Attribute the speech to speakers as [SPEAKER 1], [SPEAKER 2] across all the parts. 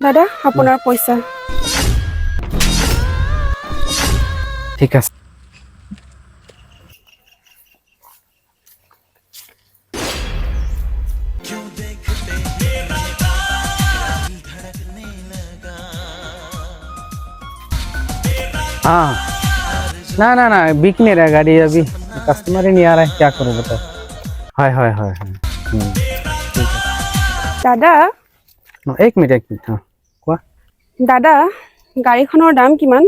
[SPEAKER 1] দাদা, আপোনাৰ পইচা।
[SPEAKER 2] ঠিক আছে। हाँ, ना ना ना, बिक नहीं रहा गाड़ी, अभी कस्टमर ही नहीं आ रहा है, क्या करूँ बताओ। হয় হয় হয় হয়।
[SPEAKER 1] দাদা।
[SPEAKER 2] এক মিনিট, এক মিনিট। অঁ, কোৱা।
[SPEAKER 1] দাদা, গাড়ীখনৰ দাম কিমান?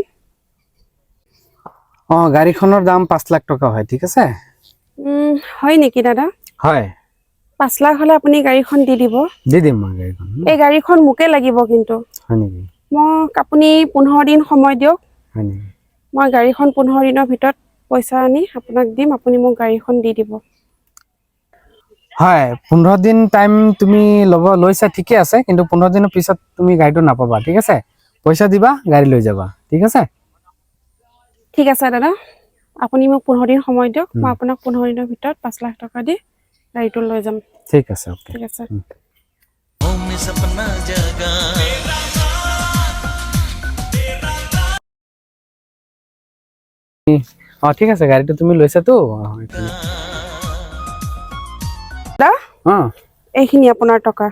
[SPEAKER 2] অঁ, গাড়ীখনৰ দাম 5 লাখ টকা হয়, ঠিক আছে।
[SPEAKER 1] হয় নেকি দাদা?
[SPEAKER 2] হয়।
[SPEAKER 1] 5 লাখ হ'লে আপুনি গাড়ীখন দি দিব?
[SPEAKER 2] দি দিম মই গাড়ীখন।
[SPEAKER 1] এই গাড়ীখন মোকে লাগিব কিন্তু।
[SPEAKER 2] হয় নেকি?
[SPEAKER 1] মোক আপুনি 15 দিন সময় দিয়ক।
[SPEAKER 2] হয় নেকি?
[SPEAKER 1] মই গাড়ীখন 15 দিনৰ ভিতৰত পইচা আনি আপোনাক দিম, আপুনি মোক গাড়ীখন দি দিব।
[SPEAKER 2] হয়, 15 দিন টাইম তুমি ল'ব লৈছা, ঠিকে আছে। কিন্তু 15 দিনৰ পিছত তুমি গাড়ীটো নাপাবা, ঠিক আছে? পইচা দিবা, গাড়ী লৈ যাবা, ঠিক আছে?
[SPEAKER 1] ঠিক আছে দাদা, আপুনি মোক 15 দিন সময় দিয়ক। মই আপোনাক 15 দিনৰ ভিতৰত 5 লাখ টকা দি গাড়ীটো লৈ যাম।
[SPEAKER 2] ঠিক আছে, অ'কে।
[SPEAKER 1] ঠিক আছে।
[SPEAKER 3] में सपना जगा।
[SPEAKER 2] অঁ, ঠিক আছে, গাড়ীটো তুমি লৈছাতো, অঁ।
[SPEAKER 1] দাদা।
[SPEAKER 2] অঁ।
[SPEAKER 1] এইখিনি আপোনাৰ টকা।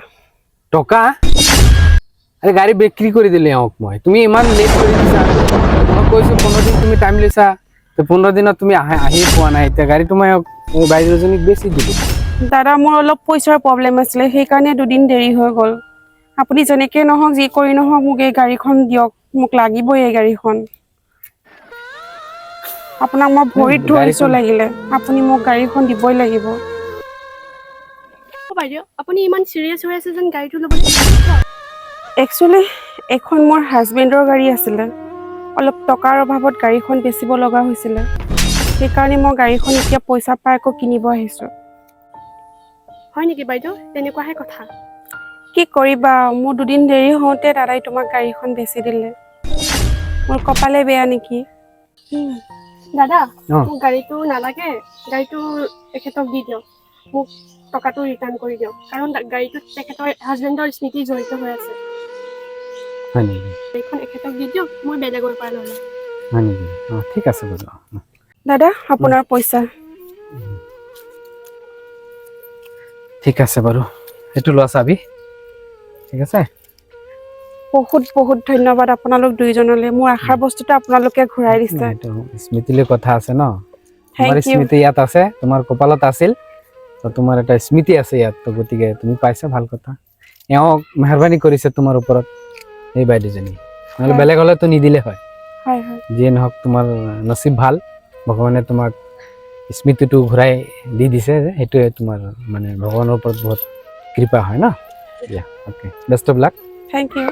[SPEAKER 2] টকা? আৰে, গাড়ী বিক্ৰী কৰি দিলে এওঁক মই। তুমি ইমান লেট কৰি দিছা। মই কৈছোঁ 15 দিন তুমি টাইম লৈছা, তো 15 দিনত তুমি আহি আহি পোৱা নাই। এতিয়া গাড়ীটো মই এওঁক, এই বাইদেউজনীক বেচি দিলোঁ।
[SPEAKER 1] দাদা, মোৰ অলপ পইচাৰ প্ৰব্লেম আছিলে, সেইকাৰণে দুদিন দেৰি হৈ গ'ল। আপুনি যেনেকৈ নহওক, যি কৰি নহওক, মোক এই গাড়ীখন দিয়ক। মোক লাগিবই এই গাড়ীখন। আপোনাক মই ভৰিত ধৰিছোঁ, লাগিলে আপুনি মোক গাড়ীখন দিবই লাগিব।
[SPEAKER 4] অ বাইদেউ, আপুনি ইমান চিৰিয়াছ হৈ আছে যেন গাড়ীটো ল'বলৈ।
[SPEAKER 1] একচুৱেলি এইখন মোৰ হাজবেণ্ডৰ গাড়ী আছিলে। অলপ টকাৰ অভাৱত গাড়ীখন বেচিব লগা হৈছিলে। সেইকাৰণে মই গাড়ীখন এতিয়া পইচা পাই আকৌ কিনিব আহিছোঁ।
[SPEAKER 4] হয় নেকি বাইদেউ? তেনেকুৱাহে কথা।
[SPEAKER 1] কি কৰিবা, মোৰ দুদিন দেৰি হওঁতে দাদাই তোমাক গাড়ীখন বেচি দিলে। মোৰ কপালে বেয়া নেকি?
[SPEAKER 4] দাদা।
[SPEAKER 2] অ।
[SPEAKER 4] মোক গাড়ীটো নালাগে, গাড়ীটো তেখেতক দি দিয়ক। মোক টকাটো ৰিটাৰ্ণ কৰি দিয়ক, কাৰণ গাড়ীটোত তেখেতৰ হাজবেণ্ডৰ স্মৃতি জড়িত হৈ আছে।
[SPEAKER 2] হয় নেকি?
[SPEAKER 4] গাড়ীখন এখেতক দি দিয়ক, মই বেলেগৰ পৰা লৈ ল'ম।
[SPEAKER 2] হয় নেকি? অঁ, ঠিক আছে বাৰু। অঁ।
[SPEAKER 1] দাদা, আপোনাৰ পইচা।
[SPEAKER 2] ঠিক আছে বাৰু, সেইটো লোৱা চাবি, ঠিক আছে।
[SPEAKER 1] বহুত বহুত ধন্যবাদ আপোনালোক দুইজনলৈ। মোৰ আশাৰ বস্তুটো আপোনালোকে ঘূৰাই দিছে।
[SPEAKER 2] এইটো স্মৃতিলৈ কথা আছে ন। তোমাৰ
[SPEAKER 1] thank U.
[SPEAKER 2] স্মৃতি ইয়াত আছে, তোমাৰ কপালত আছিল, তো তোমাৰ এটা স্মৃতি আছে ইয়াত, তো গতিকে তুমি পাইছা, ভাল কথা। এওঁ মেহৰবানি কৰিছে তোমাৰ ওপৰত, এই বাইদেউজনী। নহ'লে বেলেগ হ'লেতো নিদিলে হয়।
[SPEAKER 1] হয় হয়
[SPEAKER 2] যিয়ে নহওক, তোমাৰ নচিব ভাল, ভগৱানে তোমাক স্মৃতিটো ঘূৰাই দি দিছে যে, সেইটোৱে তোমাৰ মানে ভগৱানৰ ওপৰত বহুত কৃপা হয় ন। দিয়া, okay, best of luck.
[SPEAKER 1] Thank you.